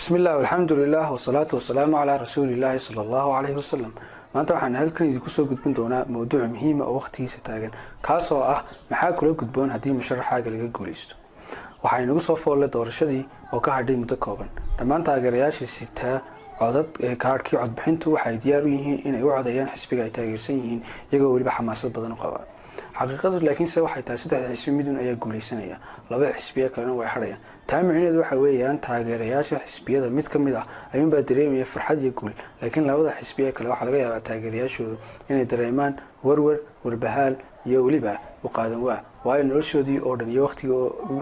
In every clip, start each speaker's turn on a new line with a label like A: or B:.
A: Bismi illah, alxamdulilah, wasalaatu wasalaamu calaa rasuulillaahi sala allahu calayhi wasalam. Maanta waxaan halkan idinku soo gudbin doonaa mowduuc muhiima oo wakhtigiisa taagan, kaasoo ah maxaa kula gudboon haddii musharaxaaga laga guuleysto. Waxaa inagu soo foolle doorashadii oo ka hadhay muddo kooban. Dhammaan taageerayaasha sitaa codad kaarhkii codbixintu waxay diyaar u yihiin inay u codeeyaan xisbiga ay taageersan yihiin, iyagoo weliba xamaasad badan u qaba. Xaqiiqadu laakiinse waxay tahay saddexda xisbi midun ayaa guuleysanaya, labada xisbiye kalena way hadhayaan. Taa micnaheedu waxa weeyaan taageerayaasha xisbiyada mid ka mid ah ayuunbaa dareemaya farxad iyo guul, laakiin labada xisbiye kale waxaa laga yaabaa taageerayaashoodu inay dareemaan warwar, warbahaal iyo weliba uqaadan waa, waayo noloshoodii oo dhan iyo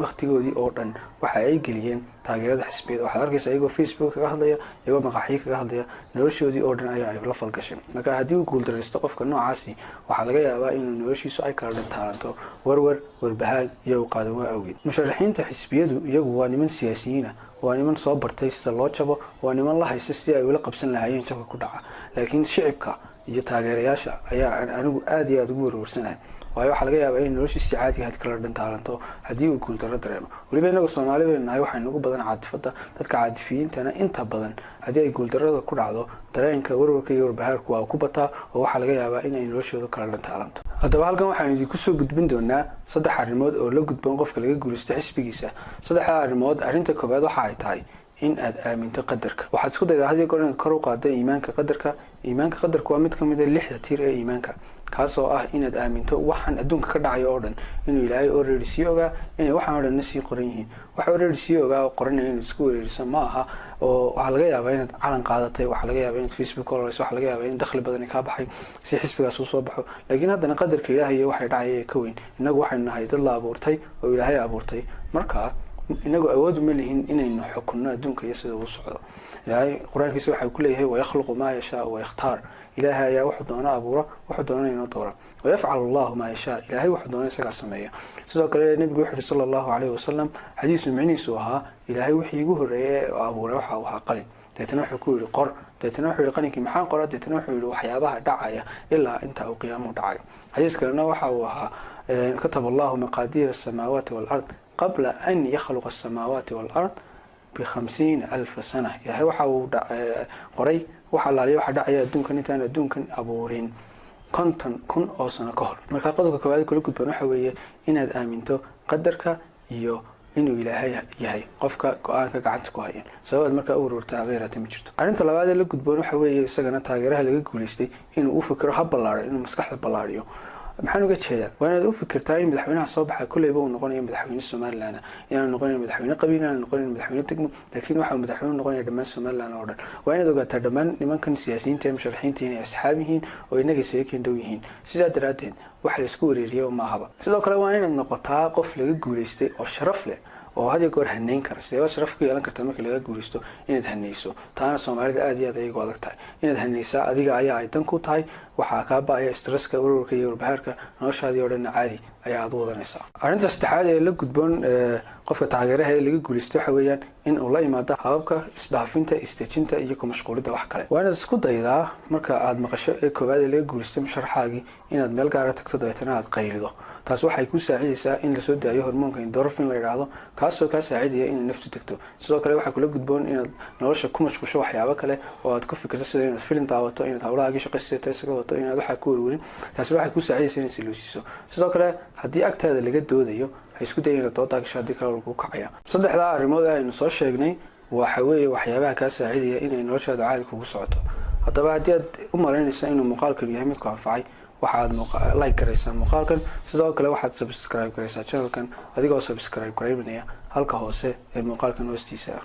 A: wakhtigoodii oo dhan waxa ay geliyeen taageerada xisbiyada. Waxaad arkaysa iyagoo Facebook kaga hadlaya, iyagoo maqaaxiyo kaga hadlaya, noloshoodii oo dhan ayaa ay la falgashay. Marka haddii uu guuldaraysto qofka noocaasi, waxaa laga yaabaa inuu noloshiisu ay kala dhantaalanto warwar, warbahaal iyo uqaadan waa awgeed. Musharaxiinta xisbiyadu iyagu waa niman siyaasiyiina, waa niman soo bartay sida loo jabo, waa niman la haysta sidii ay ula qabsan lahaayeen jabka ku dhaca. Laakiin shicibka iyo taageerayaasha ayaa anigu aada iyo aada ugu warwarsanahay, waayo waxaa laga yaabaa inay noloshiisii caadiga ahayd kala dhantaalanto haddii uu guuldarro dareemo. Weliba inagu Soomaali baynu nahay, waxaa inagu badan caatifada. Dadka caatifiyiintana inta badan haddii ay guuldarrada ku dhacdo, dareenka warwarka iyo warbahaarku waa ku bataa, oo waxaa laga yaabaa inay noloshooda kala dhantaalanto. Haddaba halkan waxaan idinku soo gudbin doonaa saddex arrimood oo la gudboon qofka laga guulaysto xisbigiisa. Saddexda arrimood, arrinta koowaad waxa ay tahay in aad aaminto qadarka. Waxaad isku daydaa had iyo goor inaad kor u qaaddo iimaanka qadarka. Iimaanka qadarka waa mid ka mid a lixda tiir ee iimaanka, kaasoo ah inaad aaminto waxaan adduunka ka dhacayo oo dhan inuu Ilaahay already sii ogaa, inay waxaan oo dhanna sii qoran yihiin. Waxa already sii ogaa oo qoranaya inaad isku wareeriso ma aha, oo waxaa laga yaabaa inaad calan qaadatay, waxaa laga yaabaa inaad Facebook ololeyso, waxaa laga yaabaa in dakhli badani kaa baxay si xisbigaas uu soo baxo, laakiin haddana qadarka Ilaahay iyo waxay dhacaya ee ka weyn. Innagu waxaynu nahay dad la abuurtay oo Ilaahay abuurtay, marka inagu awood uma lihin inaynu xukunno adduunka iyo sida uu socdo. Ilaahay Qur-aankiisa waxa ku leeyahay: "Wayakhluqu maa yashaa wayakhtaar." Ilaahay ayaa wuxuu doono abuura, wuxuu doonana inoo doora. "Wayafcalu Allahu maa yashaa." Ilaahay wuxuu doona isagaa sameeya. Sidoo kale Nebigu wuxu uhi sala allahu calayhi wasalam xadiisu micnihiisu ahaa: "Ilaahay wixii igu horreeyay ee abuuray waxa uu ahaa qalin. Deetana wuxuu ku yihi: 'Qor.' Deetana wuxuu yihi qalinkii: 'Maxaan qora?' Deetana wuxuu yihi: 'Waxyaabaha dhacaya ilaa inta uu qiyaamuhu dhacayo.' Xadiis kalena waxa uu ahaa: "Kataba Allahu maqaadiira asamaawaati waalard qabla an yakhluqa asamaawaati waalard b50,000 sana." Ilaahay waxa uu qoray wax allaaliya waxa dhacaya adduunkan intaan adduunkan abuurin 50,000 oo sano ka hor. Marka qodobka koowaad kula gudboon waxa weeye inaad aaminto qadarka iyo inuu Ilaahay yahay qofka go-aanka gacanta ku haya. Sababaad markaa u warwarta haba yaraatee ma jirto. Arrinta labaad ee la gudboon waxa weeye isagana taageeraha laga guulaystay inuu u fikiro ha ballaaro, inuu maskaxda ballaariyo. Maxaan uga jeedaa? Waa inaad u fikirtaa in madaxweynaha soo baxa kolleyba uu noqonayo madaxweyne Somaliland, inaanu noqonayn madaxweyne qabiil, inaanu noqonayn madaxweyne degmo, laakiin waxa uu madaxweyne noqonaya dhammaan Somaliland oo dhan. Waa inaad ogaataa dhammaan nimankan siyaasiyiinta ee musharaxiinta inay asxaab yihiin oo inaga isaga keen dhow yihiin. Sidaa daraaddeed wax la isku wareeriyo ma ahaba. Sidoo kale waa inaad noqotaa qof laga guulaystay oo sharaf leh oo had iyo goor haneyn kara. Sidee baad sharaf ku yeelan kartaa marka laga guulaysto? Inaad haneyso. Taana Soomaalida aada iyo aad ayay ugu adag tahay. Inaad haneysaa adiga ayaa ay dan ku tahay. Waxaa kaa ba-aya stresska, warwarka iyo warbahaarka, noloshaadii oo dhanna caadi ayaa aad u wadanaysaa. Arrinta saddexaad ee la gudboon qofka taageeraha ee laga guulaysto waxa weeyaan in uu la yimaado hababka isdhaafinta, isdejinta iyo ku mashquulidda wax kale. Waa inaad isku daydaa marka aad maqasho ee koowaad ee laga guulaystay musharaxaagii inaad meel gaara tagto, dabeetana aad qaylido. Taas waxay ku saacidaysaa in lasoo daayo hormoonka endorphin la yidhaahdo, kaasoo kaa saacidaya inay naftu tagto. Sidoo kale waxaa kula gudboon inaad nolosha ku mashquusho waxyaabo kale oo aad ku fikirto, sida inaad film daawato, inaad hawlahaagii shaqaysato isaga wato, inaad waxaa ku warwarin. Taasi waxay ku saacidaysaa inaad siloosiiso. Sidoo kale haddii agtaada laga doodayo, ha isku daya inaad doodaa gasho, haddii kale lagu kacaya. Saddexdaa arrimood ee aynu soo sheegnay waxa weeye waxyaabaha kaa saacidaya inay noloshaada caadi kugu socoto. Haddaba haddii aad u malaynaysa inuu muuqaalkan yahay mid ku anfacay, waxaad like garaysaa muuqaalkan. Sidoo kale waxaad subscribe garaysaa channelkan adigoo subscribe garaynaya halka hoose ee muuqaalkan hoostiisa ah.